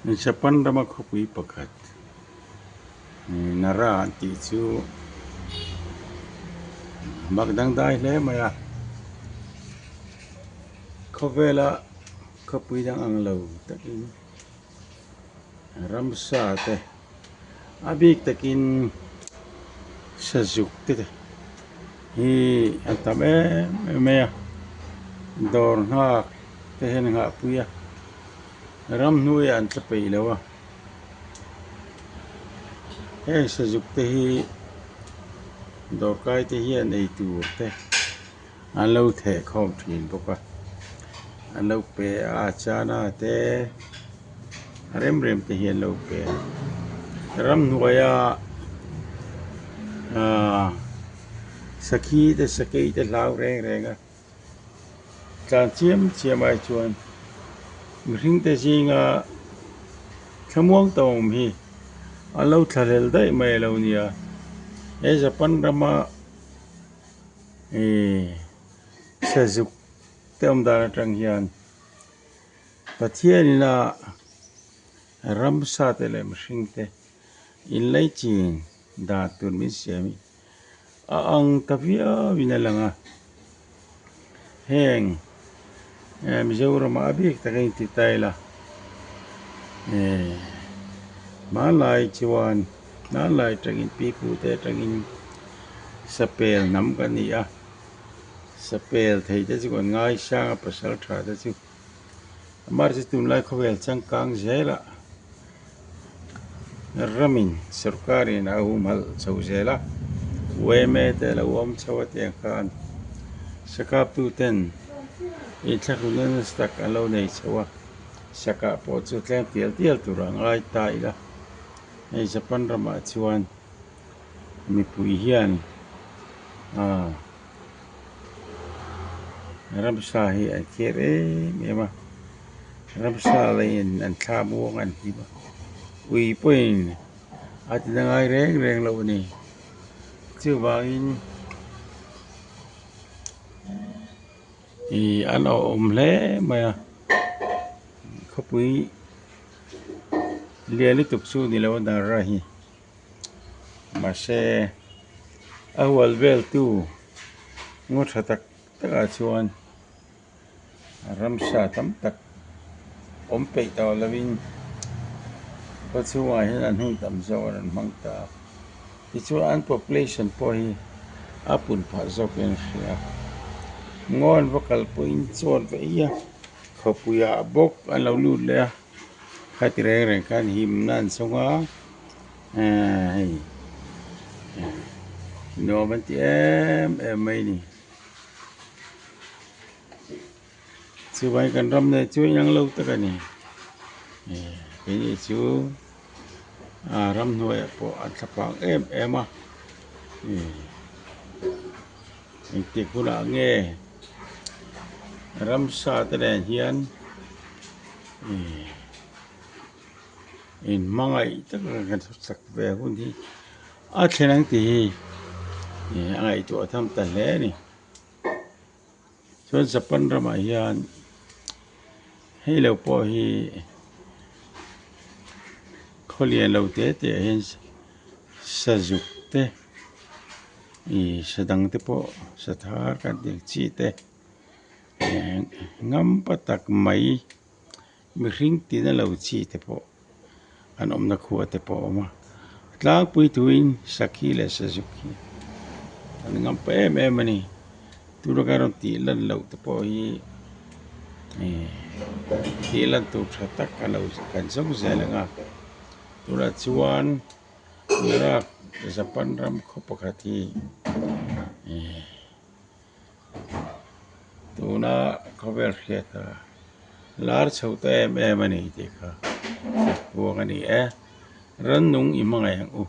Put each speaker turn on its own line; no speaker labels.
Japan rama khawpui pakhat Nara an tih chu mak dangdai hle mai a khawvela khawpui dang ang lo takin ramsa te a bik takin sazuk te hi an tam em em mai a dawr nghak te hian an nghahpui a ramhnuaiah an tla peih lo a heng sazuk te hi dawrkai te hian eitur te an lo theh khawm thin bawk a an lo pe a chana te a rem rem te hi an lo pe a ramhnuaia ahh sakhi te sakei te hlau reng reng a tlan chiam chiam ai chuan mihring te zinga thlamuang ta awm hi an lo thlahlel daih mai a lo nia he Japan rama Ihh sazuk te awm dan atang hian Pathianina ramsa te leh mihring te inlei chin dan tur min siam hi a ang ta viau in a lang a heng Mizoram ah a bik tak a inti ta ila ihh hmanlai chuan hmanlai atangin pipu te atangin Sapel hnam kan ni a, sapel thei te chu kan ngaisang a pasal tha te chu amah chu tunlai khawvel changkang zelah ramin sorkarin a humhalh chho zel a yma te a lo awm chho a tiang khan sakap tu ten inthlahrunna nasa tak an lo nei chho a sakah pawh chu tlem tial tial tur a ngai ta ila hei Japan ramah chuan. Mipui hian aaa ramsa hi an kher em em a ramsa laiin an thla muang an hlim a ui pawhin a ti na ngai reng reng lo a ni chuvangin ih an awhawm hle mai a khawpui lian lutuk chu ni lo a Nara hi. Mahse a hual vel tu ngaw tha tak tak ah chuan ramsa tam tak awm peih tawh lo in khaw chhungah hian an hun tam zawk a rawn hmang ta a tichuan an population pawh hi a pun phah zawk in a hria ngaw an va kal pawhin chaw an va ei a khawpui ah bawk an lo lut leh a khati reng reng khan himna an sawng a. Ehh hei nuam an ti em em mai a ni chuvangin kan ram nei chu inang lo tak a ni ehh keini chu ah ramhnuaiah pawh an thlapang em em a ehh engtik hunah nge ramsa te nen hian ehh. In hmangaih tak a kan sak ve hun hi a thlen ang tih hi a ngaihtuah tham ta hle a ni. Chuan Japan ramah hian hei lo pawh hi khaw lian lo te te ah hian sazuk te ih sa dang te pawh sathar kan tih ang chi te ngam pa tak mai. Mihring tina lo chi te pawh an awmna khua te pawh a awm a tlangpui tuin sakhi leh sazuk hi an ngam pa em em a ni tuna kan rawn tih lan loh te pawh hi ihh tih lan tur tha tak a lo kan zawng zel ang a tunah chuan Iraq Japan ram khaw pakhat hi ihh. Tuna khawvel hriat a lar chho ta em em a ni tih kha buang a ni e rannung i hmangaih ang u.